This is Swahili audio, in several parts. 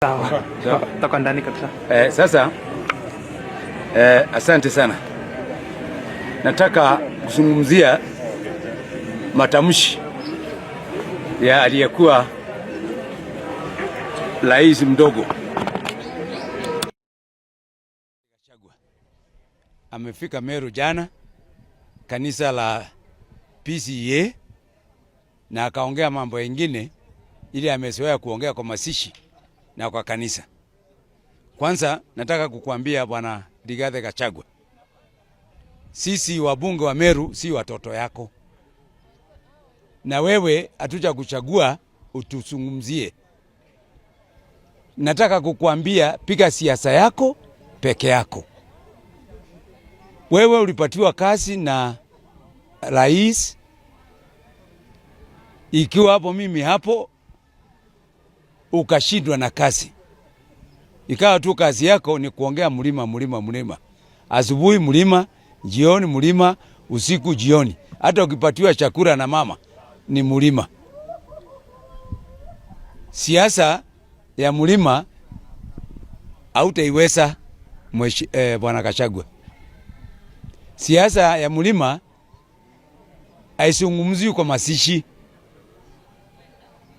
Sawa. Toka ndani kabisa. Sasa asante sana. Nataka kuzungumzia matamshi ya aliyekuwa rais mdogo Gachagua. Amefika Meru jana, kanisa la PCEA, na akaongea mambo mengine ili amezoea kuongea kwa mazishi na kwa kanisa. Kwanza nataka kukuambia Bwana Rigathi Gachagua, sisi wabunge wa Meru si watoto yako, na wewe hatuja kuchagua utuzungumzie. Nataka kukuambia piga siasa yako peke yako. Wewe ulipatiwa kazi na rais, ikiwa hapo mimi hapo, ukashindwa na kazi, ikawa tu kazi yako ni kuongea mlima mlima mlima, asubuhi mlima, jioni mlima, usiku jioni. Hata ukipatiwa chakula na mama ni mlima. Siasa ya mlima hautaiweza, Bwana Gachagua. Siasa ya mlima haizungumziwi kwa mazishi,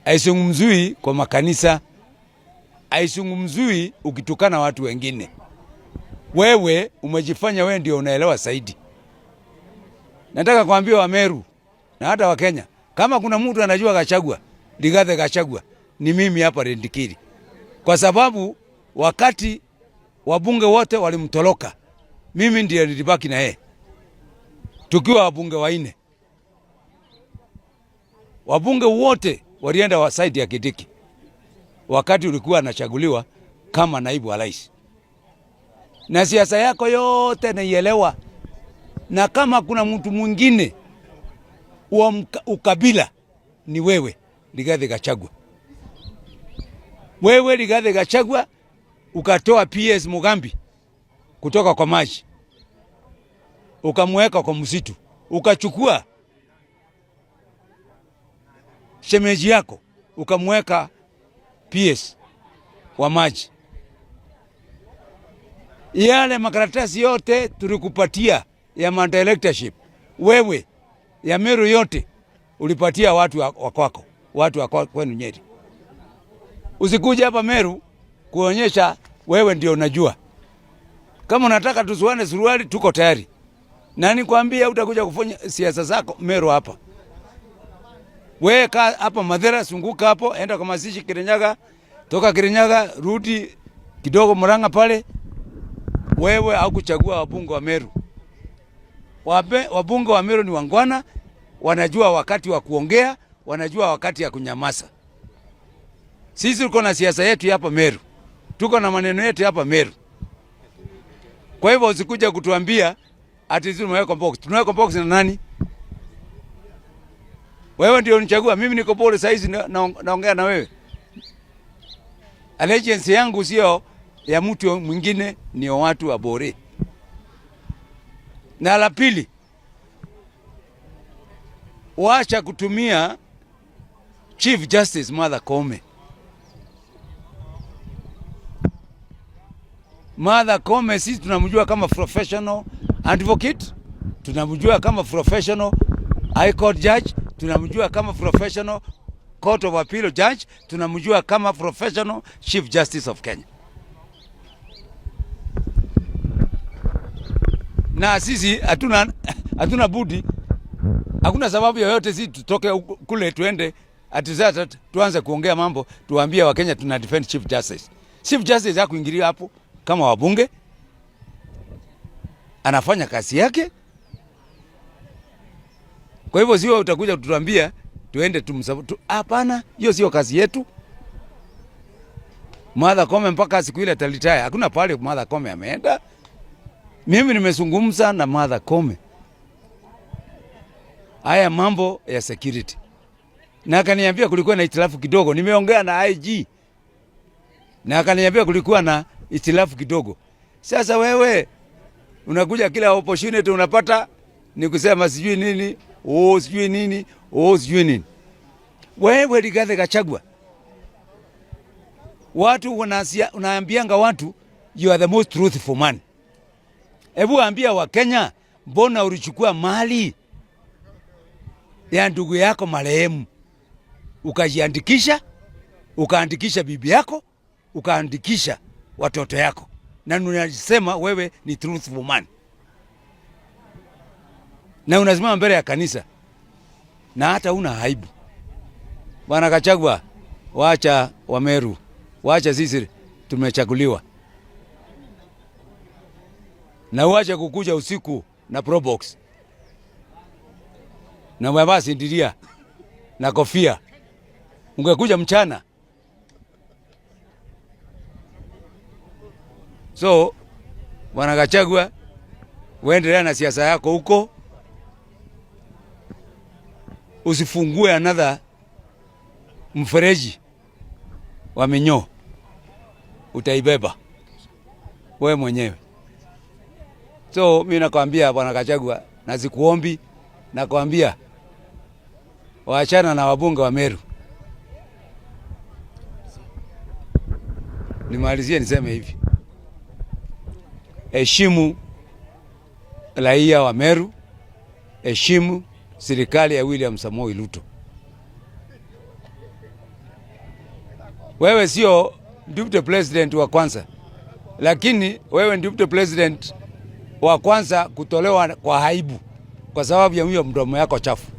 haizungumziwi kwa makanisa, haizungumziwi ukitukana watu wengine. Wewe umejifanya wewe ndio unaelewa zaidi. Nataka kuambia Wameru na hata Wakenya, kama kuna mtu anajua Gachagua, Rigathi Gachagua, ni mimi hapa Rindikiri, kwa sababu wakati wabunge wote walimtoroka, mimi ndiye nilibaki na yeye tukiwa wabunge wanne. Wabunge wote walienda wa side ya Kindiki wakati ulikuwa anachaguliwa kama naibu wa rais, na siasa yako yote naielewa, na kama kuna mtu mwingine wa ukabila ni wewe Rigathi Gachagua. Wewe Rigathi Gachagua ukatoa PS Mugambi kutoka kwa maji ukamweka kwa msitu, ukachukua shemeji yako ukamweka PS wa maji. Yale makaratasi yote tulikupatia ya directorship, wewe ya Meru yote ulipatia watu wa kwako, watu wa kwenu Nyeri. Usikuja hapa Meru kuonyesha wewe ndio unajua. Kama unataka tusuane suruali, tuko tayari. Na nikwambia utakuja kufanya siasa zako Meru hapa. Wewe kaa hapa Mathira, sunguka hapo, enda kwa mazishi Kirinyaga, toka Kirinyaga rudi kidogo Murang'a pale. Wewe haukuchagua wabunge wa Meru. Wabunge wa Meru ni wangwana, wanajua wakati wa kuongea, wanajua wakati ya kunyamaza. Sisi tuko na siasa yetu hapa Meru, tuko na maneno yetu hapa Meru. Kwa hivyo usikuja kutuambia ati sisi tumeweka box. Tunaweka box na nani? Wewe ndio unichagua, mimi niko pole saizi naongea na wewe. Allegiance yangu sio ya mtu mwingine, ni watu wa Bore. Na la pili, wacha kutumia Chief Justice Martha Koome. Martha Koome sisi tunamjua kama professional advocate, tunamjua kama professional High Court judge, tunamjua kama professional Court of Appeal judge, tunamjua kama professional Chief Justice of Kenya. Na sisi hatuna budi, hakuna sababu yoyote sisi tutoke kule tuende ati sasa tuanze kuongea mambo tuambie Wakenya tuna defend Chief Justice. Chief Justice hakuingilia hapo kama wabunge, anafanya kazi yake. Kwa hivyo sio utakuja kutuambia tuende tumsupport. Hapana, hiyo sio kazi yetu. Martha Koome mpaka siku ile atalitaya, hakuna pale Martha Koome ameenda. Mimi nimezungumza na Martha Koome haya mambo ya security, na akaniambia kulikuwa na hitilafu kidogo. Nimeongea na IG na akaniambia kulikuwa na hitilafu kidogo. Sasa wewe unakuja kila opportunity unapata ni kusema sijui nini, oh sijui nini, oh sijui nini. Wewe Rigathi Gachagua, Watu unaambianga watu you are the most truthful man. Hebu ambia Wakenya, mbona ulichukua mali ya ndugu yako marehemu ukajiandikisha, ukaandikisha bibi yako, ukaandikisha watoto yako, na unasema wewe ni truthful man, na unasimama mbele ya kanisa na hata una aibu. Bwana Gachagua, wacha Wameru, wacha sisi tumechaguliwa, na uache kukuja usiku na Probox na umevaa sindiria na kofia, ungekuja mchana. So Bwana Gachagua, uendelea na siasa yako huko, usifungue another mfereji wa minyoo, utaibeba wewe mwenyewe. So mi nakwambia Bwana Gachagua, na sikuombi, nakwambia waachana na wabunge wa Meru. Nimalizie niseme hivi, heshimu raia wa Meru, heshimu serikali ya William Samoei Ruto. Wewe sio deputy president wa kwanza, lakini wewe deputy president wa kwanza kutolewa kwa aibu kwa sababu ya hiyo mdomo yako chafu.